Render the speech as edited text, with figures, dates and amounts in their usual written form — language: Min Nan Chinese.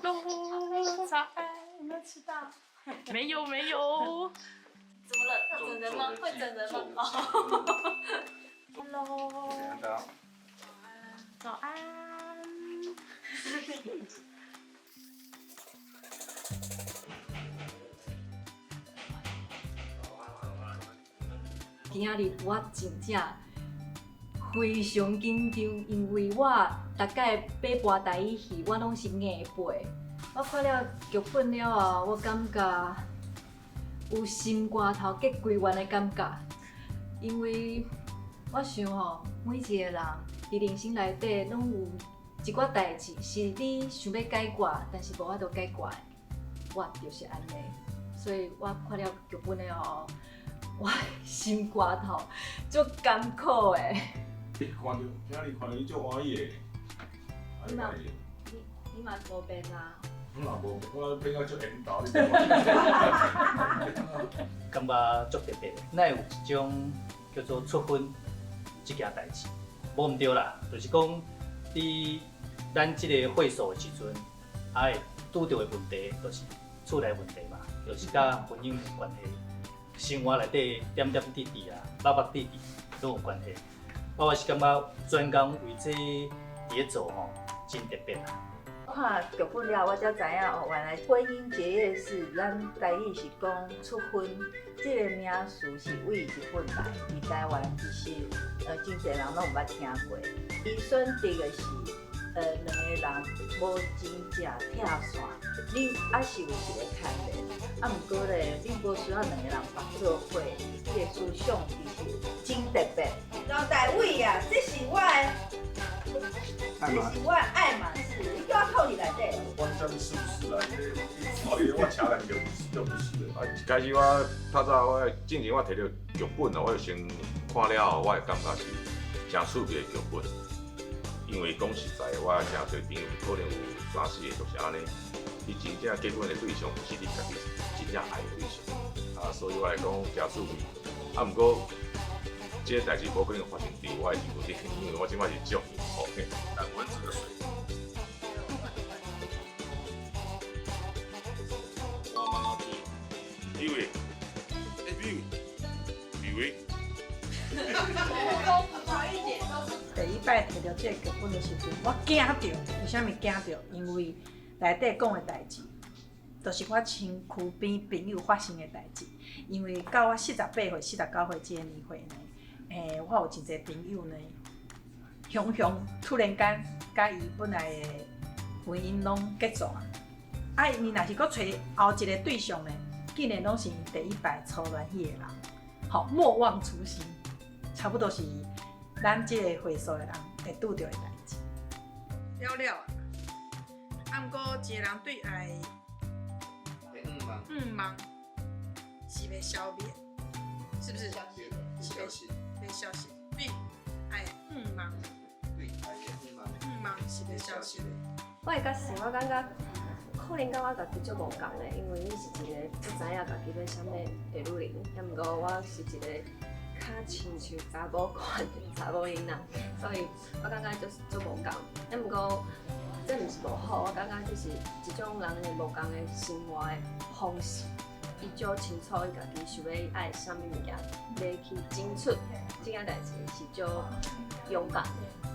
Hello，早安，有沒有遲到？沒有沒有。怎麼了？要整人嗎？會整人嗎？ Hello，早安。今仔日我真正非常緊張，因為我逐擺爬播台語戲，我攏是硬背。我看了劇本了後，我感覺有心肝頭結規圓的感覺，因為我想吼，每一個人佇人生內底攏有一寡代誌是你想欲解決，但是無法度解決的。我就是按呢，所以我看了劇本了後，我心肝頭足艱苦的。你看著，今日看著你足歡喜的。你嘛，你嘛無變啊？我嘛無變，我變甲足緣投，你知無？感覺足特別，哪會有一種叫做出婚這件代誌？無毋對啦，就是講佇咱這個會所的時陣，啊會拄著的問題，就是厝內問題嘛，就是佮婚姻有關係，生活內底點點滴滴啊，目目滴滴攏有關係。我是感覺專工為這佇咧做吼，真特別啊。看劇本了，我才知影哦，原來婚姻結業式，咱台語是講出婚，這個名詞是對日本來，佇台灣其實真濟人攏毋捌聽過。伊選擇的是兩個人無真正拆散，恁猶是有一個牽連，啊，毋過咧，恁無需要兩個人縛做伙，這個思想其實真特別。張大偉啊，這是我的，這是我的愛馬仕，你叫我套佇內底。我這是不是啊？所以我車來就就不是了。啊，一開始我透早我進前我提著劇本哦，我就先看了後，我會感覺是誠趣味的劇本。因為講實在，我誠濟朋友可能有三四個就是按呢。你真正結婚的對象，毋是你家己真正愛的對象。啊，所以我來講誠趣味。啊，毋過這個代誌無可能發生佇我的身軀頂，因為我這擺是足幸福的。但蚊子的水。我慢慢煮。李偉，欸，李偉，李偉。第一擺提著這個劇本的時陣，我驚著，為啥物驚著？因為內底講的代誌，就是我身軀邊朋友發生的代誌。因為到我48歲、49歲這個年歲呢，我有真濟朋友呢，雄雄突然間，佮伊本來的婚姻攏結束啊。啊，伊若是閣揣後一個對象呢，竟然攏是第一擺初戀彼個人，吼，莫忘初心，差不多是咱這個歲數的人會拄著的代誌。了了啊，啊，毋過一個人對愛的願望是袂消滅，是不是？是袂袂消失。對愛的願望，對愛的願望，願望是袂消失的。我會較想，我感覺可能佮我家己足無仝的，因為你是一個足知影家己欲啥物的女人，啊，毋過我是一個較親像查某款的查某囡仔，所以我感覺就是足無仝。啊，毋過這毋是無好，我感覺這是一種人的無仝的生活的方式。伊足清楚伊家己想欲愛啥物物件，欲去爭取這件代誌是足勇敢的。